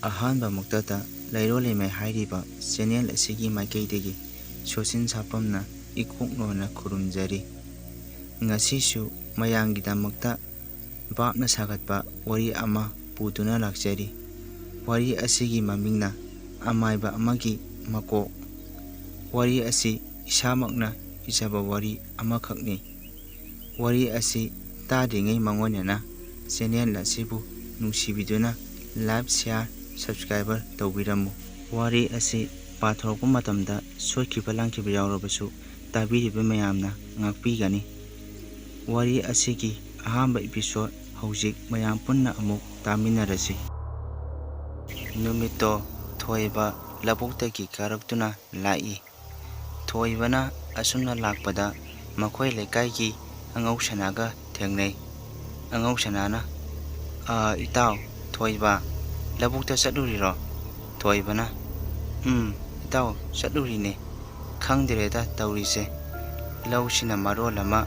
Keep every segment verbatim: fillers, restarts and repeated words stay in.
ꯑꯍꯥꯟꯕꯃꯛꯇꯗ ꯂꯩꯔꯣꯜ ꯂꯩꯃꯥꯏ ꯍꯥꯏꯔꯤꯕ ꯆꯦꯅꯦꯜ ꯑꯁꯤꯒꯤ ꯃꯥꯏꯀꯩꯗꯒꯤ ꯁꯣꯁꯤꯟ ꯁꯥꯄꯝꯅ ꯏꯀꯣꯛ ꯅꯣꯟꯅ ꯈꯨꯔꯨꯝꯖꯔꯤ꯫ ꯉꯁꯤꯁꯨ ꯃꯌꯥꯝꯒꯤꯗꯃꯛꯇ ꯚꯥꯞꯅ ꯁꯥꯒꯠꯄ ꯋꯥꯔꯤ ꯑꯃ ꯄꯨꯗꯨꯅ ꯂꯥꯛꯆꯔꯤ꯫ ꯋꯥꯔꯤ ꯑꯁꯤꯒꯤ ꯃꯃꯤꯡꯅ ꯑꯃꯥꯏꯕ ꯑꯃꯒꯤ ꯃꯀꯣꯛ꯫ ꯋꯥꯔꯤ ꯑꯁꯤ ꯏꯁꯥꯃꯛꯅ ꯏꯖꯕ ꯋꯥꯔꯤ ꯑꯃꯈꯛꯅꯤ꯫ ꯋꯥꯔꯤ ꯑꯁꯤ ꯇꯥꯗ꯭ꯔꯤꯉꯩ ꯃꯥꯡꯑꯣꯏꯅꯅ ꯆꯦꯅꯦꯜ ꯑꯁꯤꯕꯨ ꯅꯨꯡꯁꯤꯕꯤꯗꯨꯅ ꯂꯥꯏꯛ, ꯁꯤꯌꯥꯔ, ꯁꯕꯁꯀ꯭ꯔꯥꯏꯕꯔ ꯇꯧꯕꯤꯔꯝꯃꯨ꯫ ꯋꯥꯔꯤ ꯑꯁꯤ ꯄꯥꯊꯣꯔꯛꯄ ꯃꯇꯝꯗ ꯁꯣꯏꯈꯤꯕ ꯂꯥꯟꯈꯤꯕ ꯌꯥꯎꯔꯕꯁꯨ ꯇꯥꯕꯤꯔꯤꯕ ꯃꯌꯥꯝꯅ ꯉꯥꯛꯄꯤꯒꯅꯤ꯫ ꯋꯥꯔꯤ ꯑꯁꯤꯒꯤ ꯑꯍꯥꯟꯕ ꯏꯄꯤꯁꯣꯗ ꯍꯧꯖꯤꯛ ꯃꯌꯥꯝ ꯄꯨꯟꯅ ꯑꯃꯨꯛ ꯇꯥꯃꯤꯟꯅꯔꯁꯤ꯫ ꯅꯨꯃꯤꯠꯇꯣ ꯊꯣꯏꯕ ꯂꯧꯕꯨꯛꯇꯒꯤ ꯀꯥꯔꯛꯇꯨꯅ ꯂꯥꯛꯏ꯫ ꯊꯣꯏꯕꯅ ꯑꯁꯨꯝꯅ ꯂꯥꯛꯄꯗ ꯃꯈꯣꯏ ꯂꯩꯀꯥꯏꯒꯤ ꯑꯉꯧ ꯁꯅꯥꯒ ꯊꯦꯡꯅꯩ꯫ ꯑꯉꯧ ꯁꯅꯥꯅ, "ꯑ, ꯏꯇꯥꯎ, ꯊꯣꯏꯕ, ꯂꯧꯕꯨꯛꯇ ꯆꯠꯂꯨꯔꯤꯔꯣ?" ꯊꯣꯏꯕꯅ, "ꯎꯝ, ꯏꯇꯥꯎ, ꯆꯠꯂꯨꯔꯤꯅꯦ꯫ ꯈꯪꯗ꯭ꯔꯦꯗ ꯇꯧꯔꯤꯁꯦ꯫ ꯂꯧꯁꯤꯅ ꯃꯔꯣꯜ ꯑꯃ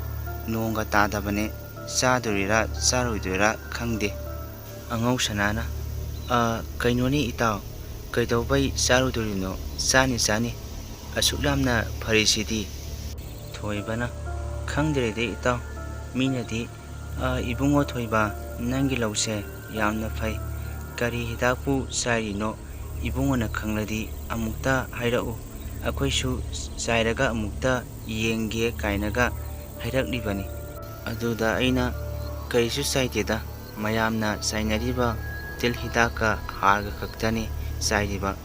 ꯅꯣꯡꯒ ꯇꯥꯗꯕꯅꯦ, ꯆꯥꯗꯣꯔꯤꯔꯥ ꯆꯥꯔꯣꯏꯗꯣꯏꯔꯥ ꯈꯪꯗꯦ꯫" ꯑꯉꯧ ꯁꯅꯥꯅ, "ꯑ, ꯀꯩꯅꯣꯅꯤ ꯏꯇꯥꯎ, ꯀꯩꯗꯧꯕꯩ ꯆꯥꯔꯣꯏꯗꯣꯔꯤꯅꯣ? ꯆꯥꯅꯤ, ꯆꯥꯅꯤ꯫ ꯑꯁꯨꯛ ꯌꯥꯝꯅ ꯐꯔꯤꯁꯤꯗꯤ?" ꯊꯣꯏꯕꯅ, "ꯈꯪꯗ꯭ꯔꯦꯗ ꯏꯇꯥꯎ, ꯃꯤꯅꯗꯤ, ꯑ, ꯏꯕꯨꯡꯉꯣ ꯊꯣꯏꯕ, ꯅꯪꯒꯤ ꯂꯧꯁꯦ ꯌꯥꯝꯅ ꯐꯩ꯫ ꯀꯔꯤ ꯍꯤꯗꯥꯛꯄꯨ ꯆꯥꯏꯔꯤꯅꯣ? ꯏꯕꯨꯡꯉꯣꯅ ꯈꯪꯂꯗꯤ ꯑꯃꯨꯛꯇ ꯍꯥꯏꯔꯛꯎ꯫ ꯑꯩꯈꯣꯏꯁꯨ ꯆꯥꯏꯔꯒ ꯑꯃꯨꯛꯇ ꯌꯦꯡꯒꯦ" ꯀꯥꯏꯅꯒ ꯍꯥꯏꯔꯛꯂꯤꯕꯅꯤ꯫ ꯑꯗꯨꯗ ꯑꯩꯅ, "ꯀꯔꯤꯁꯨ ꯆꯥꯏꯗꯦꯗ, ꯃꯌꯥꯝꯅ ꯆꯥꯏꯅꯔꯤꯕ ꯇꯤꯜ ꯍꯤꯗꯥꯛꯀ ꯍꯥꯔꯒ ꯈꯛꯇꯅꯤ ꯆꯥꯏꯔꯤꯕ"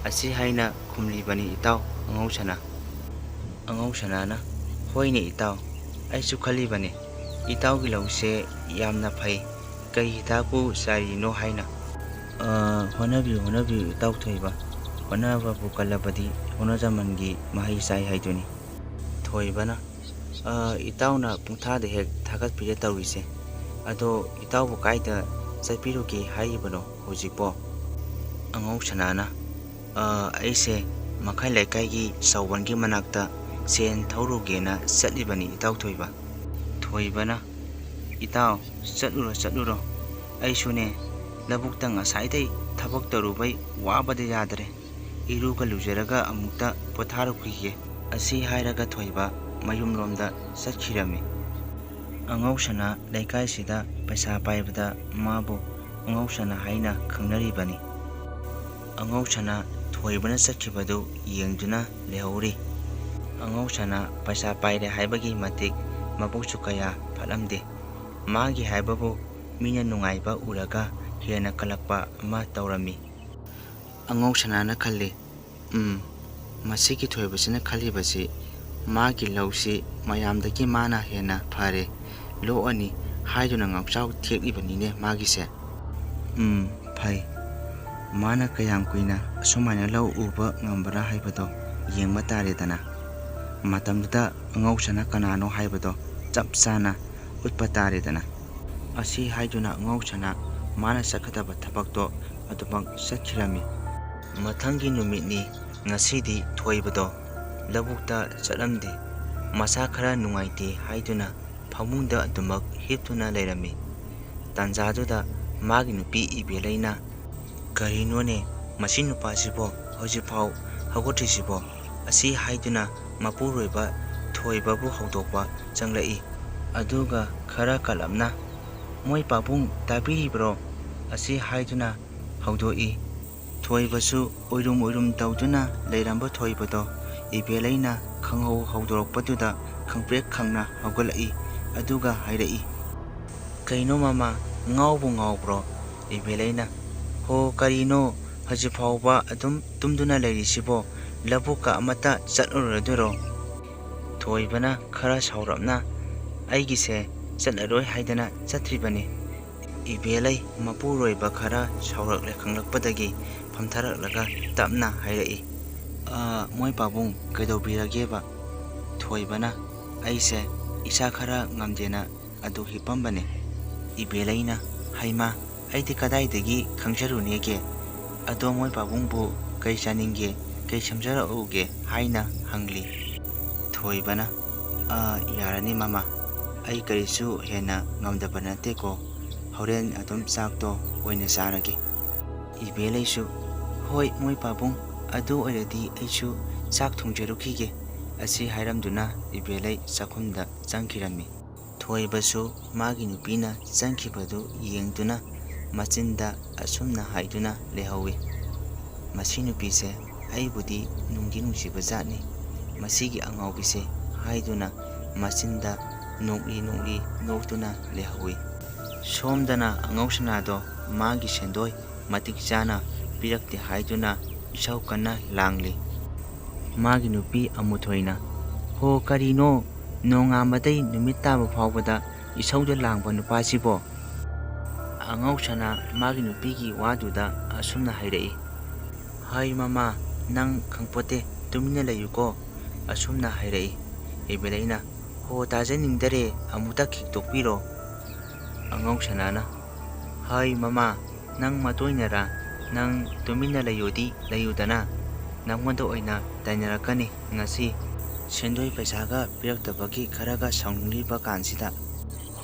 ꯑꯁꯤ ꯍꯥꯏꯅ ꯈꯨꯝꯂꯤꯕꯅꯤ ꯏꯇꯥꯎ ꯑꯉꯧꯁꯅꯥ꯫ ꯑꯉꯧꯁꯅꯥꯅ, "ꯍꯣꯏꯅꯦ ꯏꯇꯥꯎ, ꯑꯩꯁꯨ ꯈꯜꯂꯤꯕꯅꯤ ꯏꯇꯥꯎꯒꯤ ꯂꯧꯁꯦ ꯌꯥꯝꯅ ꯐꯩ, ꯀꯔꯤ ꯍꯤꯗꯥꯛꯄꯨ ꯆꯥꯏꯔꯤꯅꯣ ꯍꯥꯏꯅ?" "ꯑ, ꯍꯣꯠꯅꯕꯤꯌꯨ, ꯍꯣꯠꯅꯕꯤꯌꯨ ꯏꯇꯥꯎ ꯊꯣꯏꯕ, ꯍꯣꯠꯅꯕꯕꯨ ꯀꯜꯂꯕꯗꯤ ꯍꯣꯠꯅꯖꯃꯟꯒꯤ ꯃꯍꯩ ꯆꯥꯏ ꯍꯥꯏꯗꯨꯅꯤ꯫" ꯊꯣꯏꯕꯅ, "ꯑ, ꯏꯇꯥꯎꯅ ꯄꯨꯡꯊꯥꯗ ꯍꯦꯛ ꯊꯥꯒꯠꯄꯤꯔꯦ ꯇꯧꯔꯤꯁꯦ꯫ ꯑꯗꯣ ꯏꯇꯥꯎꯕꯨ ꯀꯥꯏꯗ ꯆꯠꯄꯤꯔꯨꯒꯦ ꯍꯥꯏꯔꯤꯕꯅꯣ ꯍꯧꯖꯤꯛꯄꯣ?" ꯑꯉꯧꯁꯅꯥꯅ, "ꯑ, ꯑꯩꯁꯦ ꯃꯈꯥꯏ ꯂꯩꯀꯥꯏꯒꯤ ꯆꯥꯎꯕꯟꯒꯤ ꯃꯅꯥꯛꯇ ꯁꯦꯟ ꯊꯧꯔꯨꯒꯦꯅ ꯆꯠꯂꯤꯕꯅꯤ ꯏꯇꯥꯎ ꯊꯣꯏꯕ꯫" ꯊꯣꯏꯕꯅ, "ꯏꯇꯥꯎ, ꯆꯠꯂꯨꯔꯣ, ꯆꯠꯂꯨꯔꯣ꯫ ꯑꯩꯁꯨꯅꯦ ꯂꯧꯕꯨꯛꯇ ꯉꯁꯥꯏꯗꯩ ꯊꯕꯛ ꯇꯧꯔꯨꯕꯩ ꯋꯥꯕꯗ ꯌꯥꯗ꯭ꯔꯦ꯫ ꯏꯔꯨꯒ ꯂꯨꯖꯔꯒ ꯑꯃꯨꯛꯇ ꯄꯣꯊꯥꯔꯨꯈꯤꯒꯦ꯫ ꯑꯁꯤ ꯍꯥꯏꯔꯒ ꯊꯣꯏꯕ ꯃꯌꯨꯝꯂꯣꯝꯗ ꯆꯠꯈꯤꯔꯝꯃꯤ꯫ ꯑꯉꯧꯁꯅꯥ ꯂꯩꯀꯥꯏꯁꯤꯗ ꯄꯩꯁꯥ ꯄꯥꯏꯕꯗ ꯃꯥꯕꯨ ꯑꯉꯧꯁꯅꯥ ꯍꯥꯏꯅ ꯈꯪꯅꯔꯤꯕꯅꯤ꯫ ꯑꯉꯧꯁꯅꯥ ꯊꯣꯏꯕꯅ ꯆꯠꯈꯤꯕꯗꯨ ꯌꯦꯡꯗꯨꯅ ꯂꯩꯍꯧꯔꯤ꯫ ꯑꯉꯧꯁꯅꯥ ꯄꯩꯁꯥ ꯄꯥꯏꯔꯦ ꯍꯥꯏꯕꯒꯤ ꯃꯇꯤꯛ ꯃꯕꯨꯛꯁꯨ ꯀꯌꯥ ꯐꯠꯂꯝꯗꯦ꯫ ꯃꯥꯒꯤ ꯍꯥꯏꯕꯕꯨ ꯃꯤꯅ ꯅꯨꯡꯉꯥꯏꯕ ꯎꯔꯒ ꯍꯦꯟꯅ ꯀꯜꯂꯛꯄ ꯑꯃ ꯇꯧꯔꯝꯃꯤ꯫ ꯑꯉꯧꯁꯅꯥꯅ ꯈꯜꯂꯤ, "ꯎꯝ, ꯃꯁꯤꯒꯤ ꯊꯣꯏꯕꯁꯤꯅ ꯈꯜꯂꯤꯕꯁꯤ ꯃꯥꯒꯤ ꯂꯧꯁꯤ ꯃꯌꯥꯝꯗꯒꯤ ꯃꯥꯅ ꯍꯦꯟꯅ ꯐꯔꯦ, ꯂꯣꯛꯑꯅꯤ" ꯍꯥꯏꯗꯨꯅ ꯉꯥꯎꯆꯥꯎ ꯊꯦꯛꯂꯤꯕꯅꯤꯅꯦ ꯃꯥꯒꯤꯁꯦ꯫ "ꯎꯝ, ꯐꯩ꯫ ꯃꯥꯅ ꯀꯌꯥꯝ ꯀꯨꯏꯅ ꯑꯁꯨꯃꯥꯏꯅ ꯂꯧ ꯎꯕ ꯉꯝꯕ꯭ꯔꯥ ꯍꯥꯏꯕꯗꯣ ꯌꯦꯡꯕ ꯇꯥꯔꯦꯗꯅ꯫ ꯃꯇꯝꯗꯨꯗ ꯑꯉꯧꯁꯅꯥ ꯀꯅꯥꯅꯣ ꯍꯥꯏꯕꯗꯣ ꯆꯞ ꯆꯥꯅ ꯎꯠꯄ ꯇꯥꯔꯦꯗꯅ"꯫ ꯑꯁꯤ ꯍꯥꯏꯗꯨꯅ ꯑꯉꯧꯁꯅꯥ ꯃꯥꯅ ꯆꯠꯀꯗꯕ ꯊꯕꯛꯇꯣ ꯑꯗꯨꯃꯛ ꯆꯠꯈꯤꯔꯝꯃꯤ꯫ ꯃꯊꯪꯒꯤ ꯅꯨꯃꯤꯠꯅꯤ꯫ ꯉꯁꯤꯗꯤ ꯊꯣꯏꯕꯗꯣ ꯂꯧꯕꯨꯛꯇ ꯆꯠꯂꯝꯗꯦ꯫ ꯃꯁꯥ ꯈꯔ ꯅꯨꯡꯉꯥꯏꯇꯦ ꯍꯥꯏꯗꯨꯅ ꯐꯃꯨꯡꯗ ꯑꯗꯨꯃꯛ ꯍꯤꯞꯇꯨꯅ ꯂꯩꯔꯝꯃꯤ꯫ ꯇꯥꯟꯖꯥꯗꯨꯗ ꯃꯥꯒꯤ ꯅꯨꯄꯤ ꯏꯕꯦꯂꯩꯅ, "ꯀꯔꯤꯅꯣꯅꯦ, ꯃꯁꯤ ꯅꯨꯄꯥꯁꯤꯕꯣ ꯍꯧꯖꯤꯛꯐꯥꯎ ꯍꯧꯒꯠꯇ꯭ꯔꯤꯁꯤꯕꯣ?" ꯑꯁꯤ ꯍꯥꯏꯗꯨꯅ ꯃꯄꯨꯔꯣꯏꯕ ꯊꯣꯏꯕꯕꯨ ꯍꯧꯗꯣꯛꯄ ꯆꯪꯂꯛꯏ꯫ ꯑꯗꯨꯒ ꯈꯔ ꯀꯜꯂꯞꯅ, "ꯃꯣꯏ ꯄꯥꯕꯨꯡ ꯇꯥꯕꯤꯔꯤꯕ꯭ꯔꯣ?" ꯑꯁꯤ ꯍꯥꯏꯗꯨꯅ ꯍꯧꯗꯣꯛꯏ꯫ ꯊꯣꯏꯕꯁꯨ ꯑꯣꯏꯔꯨꯝ ꯑꯣꯏꯔꯨꯝ ꯇꯧꯗꯨꯅ ꯂꯩꯔꯝꯕ ꯊꯣꯏꯕꯗꯣ ꯏꯕꯦꯂꯩꯅ ꯈꯪꯍꯧ ꯍꯧꯗꯣꯔꯛꯄꯗꯨꯗ ꯈꯪꯄ꯭ꯔꯦꯛ ꯈꯪꯅ ꯍꯧꯒꯠꯂꯛꯏ꯫ ꯑꯗꯨꯒ ꯍꯥꯏꯔꯛꯏ, "ꯀꯩꯅꯣ ꯃꯃꯥ, ꯉꯥꯎꯕꯨ ꯉꯥꯎꯕ꯭ꯔꯣ?" ꯏꯕꯦꯂꯩꯅ, "ꯍꯣ, ꯀꯔꯤꯅꯣ ꯍꯧꯖꯤꯛ ꯐꯥꯎꯕ ꯑꯗꯨꯝ ꯇꯨꯝꯗꯨꯅ ꯂꯩꯔꯤꯁꯤꯕꯣ? ꯂꯧꯕꯨꯛꯀ ꯑꯃꯠꯇ ꯆꯠꯂꯨꯔꯗꯣꯏꯔꯣ?" ꯊꯣꯏꯕꯅ ꯈꯔ ꯁꯥꯎꯔꯞꯅ, "ꯑꯩꯒꯤꯁꯦ ꯆꯠꯂꯔꯣꯏ ꯍꯥꯏꯗꯅ ꯆꯠꯇ꯭ꯔꯤꯕꯅꯤ"꯫ ꯏꯕꯦꯂꯩ ꯃꯄꯨꯔꯣꯏꯕ ꯈꯔ ꯁꯥꯎꯔꯛꯂꯦ ꯈꯪꯂꯛꯄꯗꯒꯤ ꯐꯝꯊꯔꯛꯂꯒ ꯇꯞꯅ ꯍꯥꯏꯔꯛꯏ, "ꯑ, ꯃꯣꯏ ꯄꯥꯕꯨꯡ ꯀꯩꯗꯧꯕꯤꯔꯒꯦꯕ?" ꯊꯣꯏꯕꯅ, "ꯑꯩꯁꯦ ꯏꯁꯥ ꯈꯔ ꯉꯝꯗꯦꯅ ꯑꯗꯨ ꯍꯤꯞꯄꯝꯕꯅꯦ"꯫ ꯏꯕꯦꯂꯩꯅ, "ꯍꯩꯃꯥ, ꯑꯩꯗꯤ ꯀꯗꯥꯏꯗꯒꯤ ꯈꯪꯖꯔꯨꯅꯦꯒꯦ? ꯑꯗꯣ ꯃꯣꯏ ꯄꯥꯕꯨꯡꯕꯨ ꯀꯩ ꯆꯥꯅꯤꯡꯒꯦ, ꯀꯩ ꯁꯦꯝꯖꯔꯛꯎꯒꯦ?" ꯍꯥꯏꯅ ꯍꯪꯂꯤ꯫ ꯊꯣꯏꯕꯅ, "ꯑ, ꯌꯥꯔꯅꯤ ꯃꯃꯥ, ꯑꯩ ꯀꯔꯤꯁꯨ ꯍꯦꯟꯅ ꯉꯝꯗꯕ ꯅꯠꯇꯦꯀꯣ, ꯍꯣꯔꯦꯟ ꯑꯗꯨꯝ ꯆꯥꯛꯇꯣ ꯑꯣꯏꯅ ꯆꯥꯔꯒꯦ"꯫ ꯏꯕꯦꯂꯩꯁꯨ, "ꯍꯣꯏ ꯃꯣꯏ ꯄꯥꯕꯨꯡ, ꯑꯗꯨ ꯑꯣꯏꯔꯗꯤ ꯑꯩꯁꯨ ꯆꯥꯛ ꯊꯣꯡꯖꯔꯨꯈꯤꯒꯦ" ꯑꯁꯤ ꯍꯥꯏꯔꯝꯗꯨꯅ ꯏꯕꯦꯂꯩ ꯆꯥꯛꯈꯨꯝꯗ ꯆꯪꯈꯤꯔꯝꯃꯤ꯫ ꯊꯣꯏꯕꯁꯨ ꯃꯥꯒꯤ ꯅꯨꯄꯤꯅ ꯆꯪꯈꯤꯕꯗꯨ ꯌꯦꯡꯗꯨꯅ ꯃꯆꯤꯟꯗ ꯑꯁꯨꯝꯅ ꯍꯥꯏꯗꯨꯅ ꯂꯩꯍꯧꯏ, "ꯃꯁꯤ ꯅꯨꯄꯤꯁꯦ ꯑꯩꯕꯨꯗꯤ ꯅꯨꯡꯗꯤ ꯅꯨꯡꯁꯤꯕ ꯖꯥꯠꯅꯤ, ꯃꯁꯤꯒꯤ ꯑꯉꯥꯎꯕꯤꯁꯦ" ꯍꯥꯏꯗꯨꯅ ꯃꯆꯤꯟꯗ ꯅꯣꯛꯂꯤ ꯅꯣꯛꯂꯤ ꯅꯣꯛꯇꯨꯅ ꯂꯩꯍꯧꯏ꯫ ꯁꯣꯝꯗꯅ ꯑꯉꯧꯁꯅꯥꯗꯣ ꯃꯥꯒꯤ ꯁꯦꯟꯗꯣꯏ ꯃꯇꯤꯛ ꯆꯥꯅ ꯄꯤꯔꯛꯇꯦ ꯍꯥꯏꯗꯨꯅ ꯏꯁꯧ ꯀꯟꯅ ꯂꯥꯡꯂꯤ꯫ ꯃꯥꯒꯤ ꯅꯨꯄꯤ ꯑꯃꯨꯊꯣꯏꯅ, "ꯍꯣ, ꯀꯔꯤꯅꯣ ꯅꯣꯡꯉꯥꯟꯕꯗꯩ ꯅꯨꯃꯤꯠ ꯇꯥꯕ ꯐꯥꯎꯕꯗ ꯏꯁꯧꯗ ꯂꯥꯡꯕ ꯅꯨꯄꯥꯁꯤꯕꯣ?" ꯑꯉꯧꯁꯅꯥ ꯃꯥꯒꯤ ꯅꯨꯄꯤꯒꯤ ꯋꯥꯗꯨꯗ ꯑꯁꯨꯝꯅ ꯍꯥꯏꯔꯛꯏ, "ꯍꯩ ꯃꯃꯥ, ꯅꯪ ꯈꯪꯄꯣꯠꯇꯦ, ꯇꯨꯃꯤꯟꯅ ꯂꯩꯌꯨꯀꯣ" ꯑꯁꯨꯝꯅ ꯍꯥꯏꯔꯛꯏ꯫ ꯏꯕꯦꯂꯩꯅ, "ꯍꯣ, ꯇꯥꯖꯅꯤꯡꯗꯔꯦ, ꯑꯃꯨꯛꯇ ꯈꯤꯛꯇꯣꯛꯄꯤꯔꯣ" ꯑꯉꯧꯁꯅꯥꯅ, "ꯍꯩ ꯃꯃꯥ, ꯅꯪ ꯃꯇꯣꯏꯅꯔꯥ? ꯅꯪ ꯇꯨꯃꯤꯟꯅ ꯂꯩꯌꯨꯗꯤ ꯂꯩꯌꯨꯗꯅ, ꯅꯪꯉꯣꯟꯗ ꯑꯣꯏꯅ ꯇꯥꯏꯅꯔꯛꯀꯅꯤ ꯉꯁꯤ꯫ ꯁꯦꯟꯗꯣꯏ ꯄꯩꯁꯥꯒ ꯄꯤꯔꯛꯇꯕꯒꯤ ꯈꯔꯒ ꯁꯥꯎꯅꯤꯡꯂꯤꯕ ꯀꯥꯟꯁꯤꯗ꯫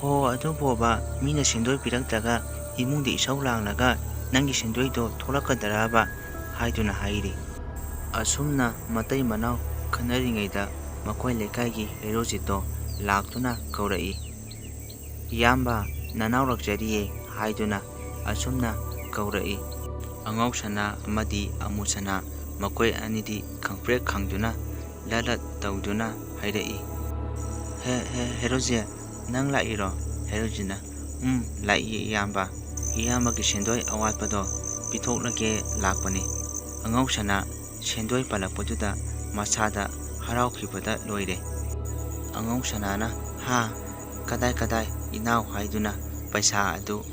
ꯍꯣ, ꯑꯗꯨꯕꯣꯕ, ꯃꯤꯅ ꯁꯦꯟꯗꯣꯏ ꯄꯤꯔꯛꯇ꯭ꯔꯒ ꯏꯃꯨꯡꯗ ꯏꯁꯧ ꯂꯥꯡꯂꯒ ꯅꯪꯒꯤ ꯁꯦꯟꯗꯣꯏꯗꯣ ꯊꯣꯛꯂꯛꯀꯗ꯭ꯔꯕ?" ꯍꯥꯏꯗꯨꯅ ꯍꯥꯏꯔꯤ꯫ ꯑꯁꯨꯝꯅ ꯃꯇꯩ ꯃꯅꯥꯎ ꯈꯟꯅꯔꯤꯉꯩꯗ ꯃꯈꯣꯏ ꯂꯩꯀꯥꯏꯒꯤ ꯍꯦꯔꯣꯖꯤꯠꯇꯣ ꯂꯥꯛꯇꯨꯅ ꯀꯧꯔꯛꯏ꯫ "ꯏꯌꯥꯝꯕ, ꯅꯅꯥꯎ ꯂꯥꯛꯆꯔꯤꯌꯦ" ꯍꯥꯏꯗꯨꯅ ꯑꯁꯨꯝꯅ ꯀꯧꯔꯛꯏ꯫ ꯑꯉꯧꯁꯅꯥ ꯑꯃꯗꯤ ꯑꯃꯨꯁꯅꯥ ꯃꯈꯣꯏ ꯑꯅꯤꯗꯤ ꯈꯪꯄ꯭ꯔꯦꯛ ꯈꯪꯗꯨꯅ ꯂꯠ ꯂꯠ ꯇꯧꯗꯨꯅ ꯍꯥꯏꯔꯛꯏ, "ꯍꯦ, ꯍꯦ, ꯍꯦꯔꯣꯖꯤꯠ, ꯅꯪ ꯂꯥꯛꯏꯔꯣ?" ꯍꯦꯔꯣꯖꯤꯠꯅ, "ꯎꯝ, ꯂꯥꯛꯏꯌꯦ ꯏꯌꯥꯝꯕ꯫ ꯏꯌꯥꯝꯕꯒꯤ ꯁꯦꯟꯗꯣꯏ ꯑꯋꯥꯠꯄꯗꯣ ꯄꯤꯊꯣꯛꯂꯒꯦ ꯂꯥꯛꯄꯅꯤ"꯫ ꯑꯉꯧꯁꯅꯥ ꯁꯦꯟꯗꯣꯏ ꯄꯜꯂꯛꯄꯗꯨꯗ ꯃꯁꯥꯗ ꯍꯔꯥꯎꯈꯤꯕꯗ ꯂꯣꯏꯔꯦ꯫ ꯑꯉꯧꯁꯅꯥꯅ, "ꯍꯥ? ꯀꯗꯥꯏ ꯀꯗꯥꯏ ꯏꯅꯥꯎ?" ꯍꯥꯏꯗꯨꯅ ꯄꯩꯁꯥ ꯑꯗꯨ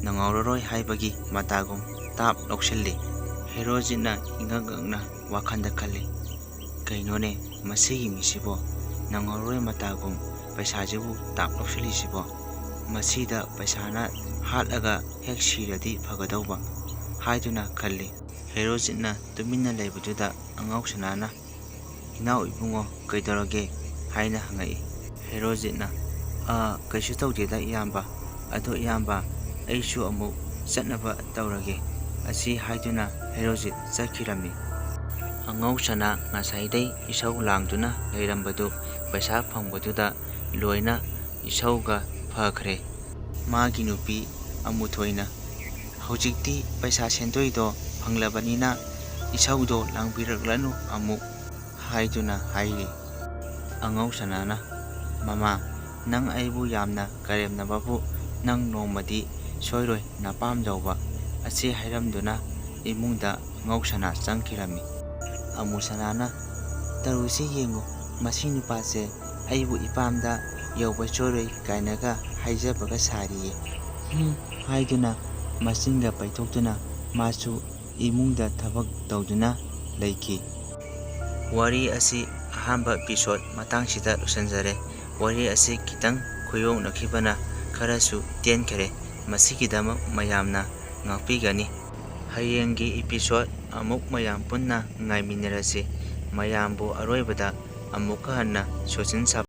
ꯅꯪꯍꯧꯔꯔꯣꯏ ꯍꯥꯏꯕꯒꯤ ꯃꯇꯥꯒꯨꯝ ꯇꯥꯞ ꯂꯧꯁꯤꯜꯂꯤ꯫ ꯍꯦꯔꯣꯖꯤꯠꯅ ꯏꯉꯛ ꯉꯛꯅ ꯋꯥꯈꯜꯗ ꯈꯜꯂꯤ, "ꯀꯩꯅꯣꯅꯦ ꯃꯁꯤꯒꯤ ꯃꯤꯁꯤꯕꯣ? ꯅꯪꯍꯧꯔꯔꯣꯏ ꯃꯇꯥꯒꯨꯝ ꯄꯩꯁꯥꯁꯤꯕꯨ ꯇꯥꯞ ꯂꯧꯁꯤꯜꯂꯤꯁꯤꯕꯣ? ꯃꯁꯤꯗ ꯄꯩꯁꯥꯅ ꯍꯥꯠꯂꯒ ꯍꯦꯛ ꯁꯤꯔꯗꯤ ꯐꯒꯗꯧꯕ" ꯍꯥꯏꯗꯨꯅ ꯈꯜꯂꯤ꯫ ꯍꯦꯔꯣꯖꯤꯠꯅ ꯇꯨꯃꯤꯟꯅ ꯂꯩꯕꯗꯨꯗ ꯑꯉꯧꯁꯅꯥꯅ, "ꯏꯅꯥꯎ ꯏꯕꯨꯡꯉꯣ, ꯀꯩꯗꯧꯔꯒꯦ?" ꯍꯥꯏꯅ ꯍꯪꯉꯛꯏ꯫ ꯍꯦꯔꯣꯖꯤꯠꯅ, "ꯑ, ꯀꯩꯁꯨ ꯇꯧꯗꯦꯗ ꯏꯌꯥꯝꯕ꯫ ꯑꯗꯣ ꯏꯌꯥꯝꯕ, ꯑꯩꯁꯨ ꯑꯃꯨꯛ ꯆꯠꯅꯕ ꯇꯧꯔꯒꯦ꯫ ꯑꯁꯤ ꯍꯥꯏꯗꯨꯅ ꯍꯦꯔꯣꯖꯤꯠ ꯆꯠꯈꯤꯔꯝꯃꯤ꯫ ꯑꯉꯧꯁꯅꯥ ꯉꯁꯥꯏꯗꯩ ꯏꯁꯧ ꯂꯥꯡꯗꯨꯅ ꯂꯩꯔꯝꯕꯗꯨ ꯄꯩꯁꯥ ꯐꯪꯕꯗꯨꯗ ꯂꯣꯏꯅ ꯏꯁꯧꯒ ꯐꯈ꯭ꯔꯦ꯫ ꯃꯥꯒꯤ ꯅꯨꯄꯤ ꯑꯃꯨꯊꯣꯏꯅ, "ꯍꯧꯖꯤꯛꯇꯤ ꯄꯩꯁꯥ ꯁꯦꯟꯗꯣꯏꯗꯣ ꯐꯪꯂꯕꯅꯤꯅ ꯏꯁꯧꯗꯣ ꯂꯥꯡꯕꯤꯔꯛꯂꯅꯨ ꯑꯃꯨꯛ" ꯍꯥꯏꯗꯨꯅ ꯍꯥꯏꯔꯤ꯫ ꯑꯉꯧꯁꯅꯥꯅ, "ꯃꯃꯥ, ꯅꯪ ꯑꯩꯕꯨ ꯌꯥꯝꯅ ꯀꯔꯦꯝꯅꯕꯕꯨ ꯅꯪ ꯅꯣꯡꯃꯗꯤ ꯁꯣꯏꯔꯣꯏ ꯅꯄꯥꯝꯖꯧꯕ" ꯑꯁꯤ ꯍꯥꯏꯔꯝꯗꯨꯅ ꯏꯃꯨꯡꯗ ꯑꯉꯧꯁꯅꯥ ꯆꯪꯈꯤꯔꯝꯃꯤ꯫ ꯑꯃꯨꯁꯅꯥꯅ, "ꯇꯧꯔꯤꯁꯤ ꯌꯦꯡꯉꯨ, ꯃꯁꯤ ꯅꯨꯄꯥꯁꯦ ꯑꯩꯕꯨ ꯏꯄꯥꯝꯗ ꯌꯧꯕ ꯁꯣꯏꯔꯣꯏ ꯀꯥꯏꯅꯒ ꯍꯥꯏꯖꯕꯒ ꯁꯥꯔꯤꯌꯦ" ꯍꯥꯏꯗꯨꯅ ꯃꯆꯤꯟꯒ ꯄꯩꯊꯣꯛꯇꯨꯅ ꯃꯥꯁꯨ ꯏꯃꯨꯡꯗ ꯊꯕꯛ ꯇꯧꯗꯨꯅ ꯂꯩꯈꯤ꯫ ꯋꯥꯔꯤ ꯑꯁꯤ ꯑꯍꯥꯟꯕ episode ꯃꯇꯥꯡꯁꯤꯗ ꯂꯣꯏꯁꯤꯟꯖꯔꯦ꯫ ꯋꯥꯔꯤ ꯑꯁꯤ ꯈꯤꯇꯪ ꯈꯨꯌꯣꯛꯅꯈꯤꯕꯅ ꯈꯔꯁꯨ ꯇꯦꯟꯈꯔꯦ꯫ ꯃꯁꯤꯒꯤꯗꯃꯛ ꯃꯌꯥꯝꯅ ꯉꯥꯛꯄꯤꯒꯅꯤ꯫ ꯍꯌꯦꯡꯒꯤ episode ꯑꯃꯨꯛ ꯃꯌꯥꯝ ꯄꯨꯟꯅ ꯉꯥꯏꯃꯤꯟꯅꯔꯁꯤ꯫ ꯃꯌꯥꯝꯕꯨ ꯑꯔꯣꯏꯕꯗ ꯑꯃꯨꯛꯀ ꯍꯟꯅ ꯁꯣꯁꯤꯟ ꯁꯥꯕ